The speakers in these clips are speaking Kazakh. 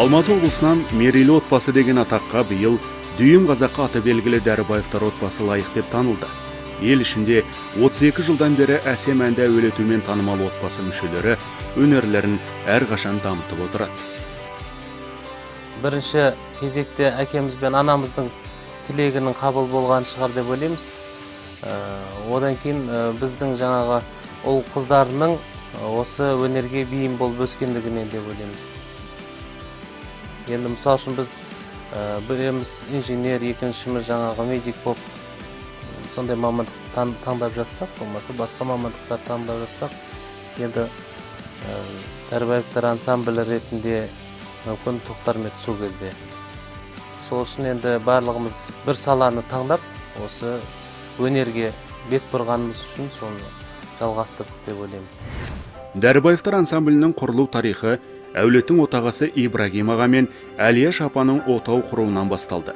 Алматы облысынан мерейлі отбасы деген атаққа биыл дүйім қазаққа аты белгілі Дәрібаевтар отбасы лайық деп танылды. Ел ішінде 32 жылдан бері әсем әнді әуелетумен танымал отбасы мүшелері өнерлерін әрқашан дамытып отырады. Бірінші кезекте әкеміз бен анамыздың тілегінің қабыл болған шығар деп ойлаймыз. Одан кейін біздің жаңағы ұл қыздарының осы өнерге бейім болып өскендігінен деп ойлаймыз. Енді мысал үшін біз біріміз инженер, екіншіміз жаңағы медик болып сондай мамандық таңдап жатсақ, болмаса басқа мамандықтар таңдап жатсақ, енді Дәрібаевтар ансамблі ретінде мүмкін тоқтар ма еді сол кезде. Сол үшін енді барлығымыз бір саланы таңдап, осы өнерге бет бұрғанымыз үшін соны жалғастырдық деп ойлаймын. Дәрібаевтар ансамблінің құрылу тарихы әулеттің отағасы Ибрагим аға мен Әлияш апаның отау құруынан басталды.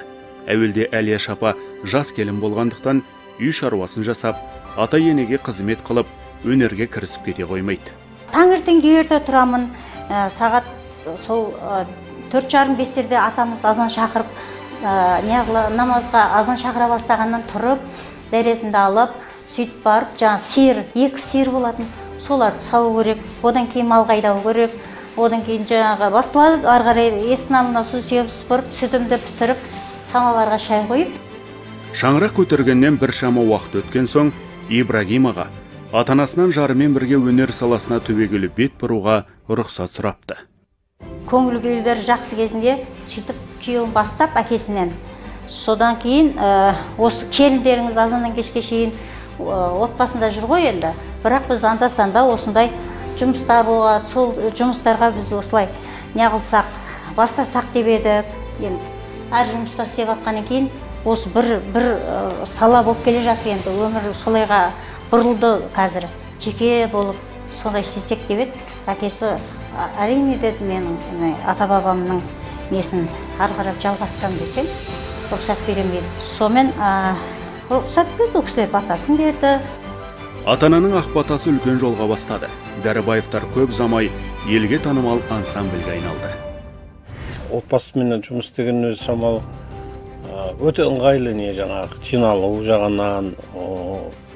Әуелде Әлияш апа жас келін болғандықтан үй шаруасын жасап, ата-енеге қызмет қылып, өнерге кірісіп кете қоймайды. Таңертең ерте тұрамын, сағат сол 4:30-5-терде атамыз азан шақырып, намазға азан шақыра бастағаннан тұрып, дәретімді алып, сөйтіп барып, жаңа сиыр, 2 сиыр болатын, соларды сау керек, одан кейін мал қайдау керек, одан кейін жаңағы басылады, ары қарай есін су сеуіп, сыпырып, сүтімді пісіріп, самоварға шай қойып. Шаңырақ көтергеннен біршама уақыт өткен соң, Ибрагим аға ата-анасынан жарымен бірге өнер саласына түбегейлі бет бұруға рұқсат сұрапты. Көңіл күйлері жақсы кезінде сөйтіп күйеуін бастап әкесінен. Содан кейін осы келіндеріңіз азаннан кешке шейін отбасында жүр ғой енді. Бірақ біз анда-санда осындай жұмыстар болады, сол жұмыстарға біз осылай неғылсақ, бастасақ деп едік. Енді әр жұмыста істеп жатқаннан кейін осы бір сала болып келе жатыр енді, өмір солайға бұрылды қазір. Жеке болып сондай істесек деп еді. Әкесі әрине деді, менің ата-бабамның несін ары қарап жалғастырам десем, рұқсат беремін деді. Сонымен рұқсат берді, ол кісілер батасын берді. Ата-ананың ақ батасы үлкен жолға бастады. Дәрібаевтар көп ұзамай елге танымал ансамбльге айналды. Отбасыменен жұмыс істеген өзі шамалы өте ыңғайлы, не жаңағы жиналу жағынан,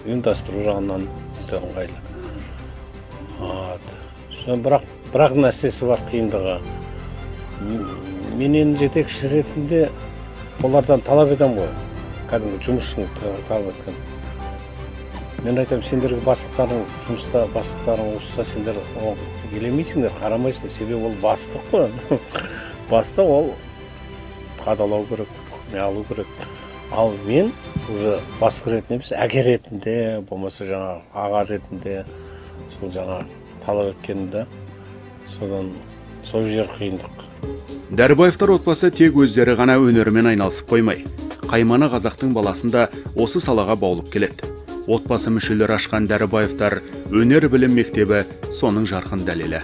ұйымдастыру жағынан өте ыңғайлы. Бірақ нәрсесі бар қиындығы. Мен енді жетекші ретінде олардан талап етемін ғой, кәдімгі жұмысшыны талап еткен. Мен айтамын, сендерге бастықтарың жұмыста, бастықтарың ұрысса, сендер елемейсіңдер, қарамайсыңдар, себебі ол бастық қой. Бастық ол қадалау керек, алу керек. Ал мен уже бастық ретінде емес, әке ретінде, болмаса жаңағы аға ретінде сол жаңағы талап еткенімді, содан сол жер қиындық. Дәрібаевтар отбасы тек өздері ғана өнерімен айналысып қоймай, қаймана қазақтың баласын да осы салаға баулып келеді. Отбасы мүшелері ашқан Дәрібаевтар өнер білім мектебі соның жарқын дәлелі.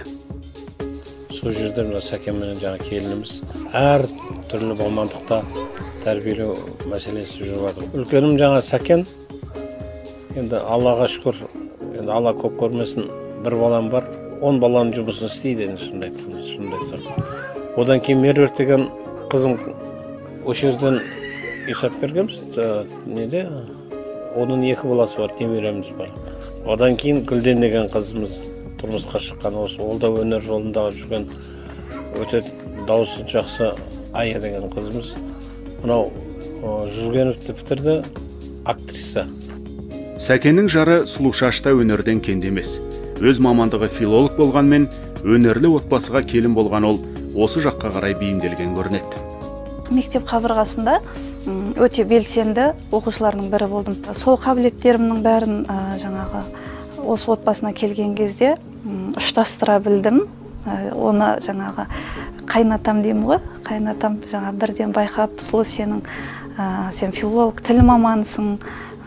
Сол жерде мына Сәкен менен жаңа келініміз әр түрлі мамандықта тәрбиелеу мәселесі жүріп жатыр. Үлкенім жаңа Сәкен, енді Аллаға шүкір, енді Алла көп көрмесін, бір балам бар, 10 баланың жұмысын істейді енді, шынымды айтсам. Одан кейін Меруерт деген қызым, осы жерден есеп бергенбіз, неде, оның 2 баласы бар, немереміз бар. Одан кейін Гүлден деген қызымыз тұрмысқа шыққан, осы ол да өнер жолында жүрген, өте дауысы жақсы Ая деген қызымыз. Мынау Жүргеновті бітірді, актриса. Сәкеннің жары Сұлушаш та өнерден кенде емес. Өз мамандығы филолог болғанмен, өнерлі отбасыға келін болған ол осы жаққа қарай бейімделген көрінеді. Мектеп қабырғасында өте белсенді оқушылардың бірі болдым. Сол қабілеттерімнің бәрін жаңағы осы отбасына келген кезде ұштастыра білдім. Оны жаңағы қайнатам деймін ғой, қайнатам жаңа бірден байқап, Сұлу, сенің сен филолог, тіл маманысың,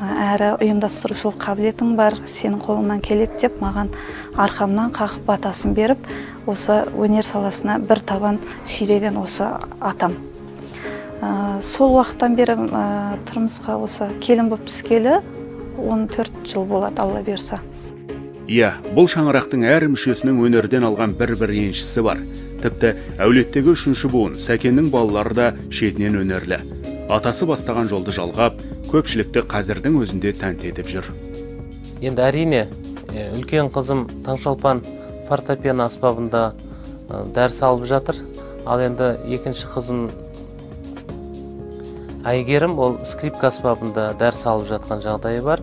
әрі ұйымдастырушылық қабілетің бар, сенің қолыңнан келеді деп маған арқамнан қағып батасын беріп, осы өнер саласына бір табан сүйреген осы атам. Сол уақыттан бері тұрмысқа осы келін болып түскелі 14 жыл болады, Алла бұйырса. Иә, бұл шаңырақтың әр мүшесінің өнерден алған бір-бір еншісі бар. Тіпті әулеттегі үшінші буын Сәкеннің балалары да шетінен өнерлі. Атасы бастаған жолды жалғап, көпшілікті қазірдің өзінде тәнті етіп жүр. Енді әрине, үлкен қызым Таңшолпан фортепиано аспабында дәріс алып жатыр. Ал енді екінші қызым Әйгерім, ол скрипка аспабында дәріс алып жатқан жағдайы бар.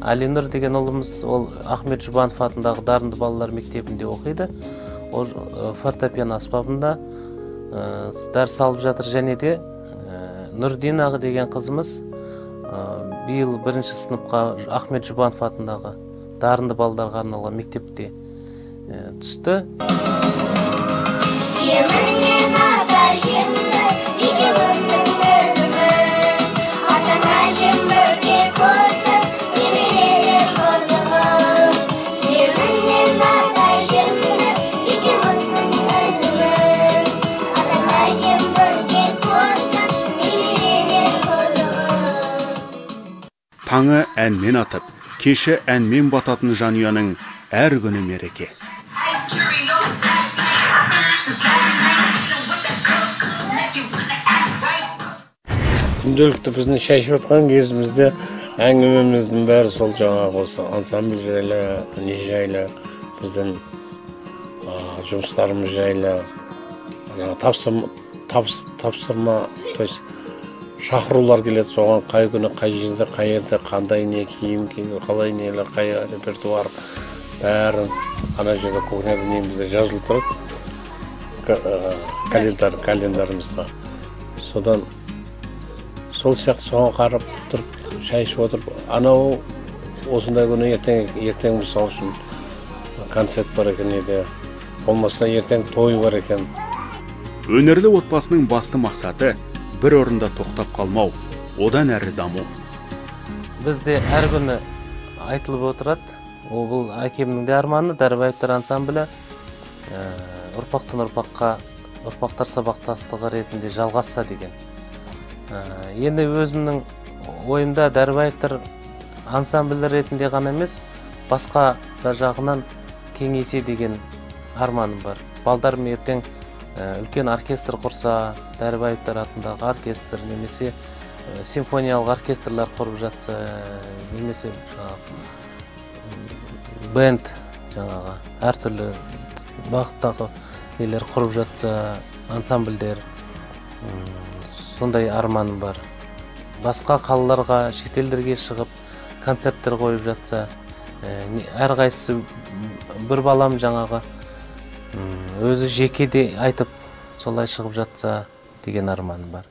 Әлинұр деген ұлымыз, ол Ахмет Жұбанов атындағы дарынды балалар мектебінде оқиды. Ол фортепиано аспабында дәріс алып жатыр. Және де Нұрдина деген қызымыз биыл бірінші сыныпқа Ахмет Жұбанов атындағы дарынды балаларға арналған мектепте түсті. Таңы әнмен атып, кеші әнмен бататын жанұяның әр күні мереке. Күнделікті біздің шай ішіп жатқан кезімізде әңгімеміздің бәрі сол жаңағы осы ансамбль жайлы, не жайлы, біздің жұмыстарымыз жайлы, тапсырма, то есть шақырулар келеді, соған қай күні, қай жерде, қай жерде, қандай не киім кию, қалай нелер, қай репертуар, бәрін ана жерде кухняда немізде жазылып тұрады, календарымызға. Содан сол сияқты соған қарап тұрып, шай ішіп отырып, анау осындай күні ертең мысал үшін концерт бар екен еді, болмаса ертең той бар екен. Өнерлі отбасының басты мақсаты бір орында тоқтап қалмау, одан әрі даму. Бізде әр күні айтылып отырады. Ол бұл әкемнің де арманы, Дәрібаевтар ансамблі ұрпақтан ұрпаққа, ұрпақтар сабақтастығы ретінде жалғасса деген. Енді өзімнің ойымда Дәрібаевтар ансамблі ретінде ғана емес, басқа да жағынан кеңейсе деген арманым бар. Балдарым ертең үлкен оркестр құрса, Дәрібаевтар атындағы оркестр немесе симфониялық оркестрлер құрып жатса, немесе бенд жаңағы әртүрлі бағыттағы нелер құрып жатса, ансамбльдер, сондай арманым бар. Басқа қалаларға, шетелдерге шығып концерттер қойып жатса, әрқайсысы бір балам жаңағы өзі жеке де айтып солай шығып жатса деген арманым бар.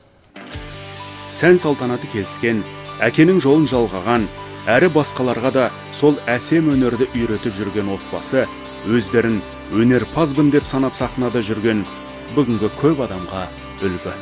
Сән салтанаты келіскен, әкенің жолын жалғаған, әрі басқаларға да сол әсем өнерді үйретіп жүрген отбасы өздерін өнерпазбын деп санап сахнада жүрген бүгінгі көп адамға үлгі.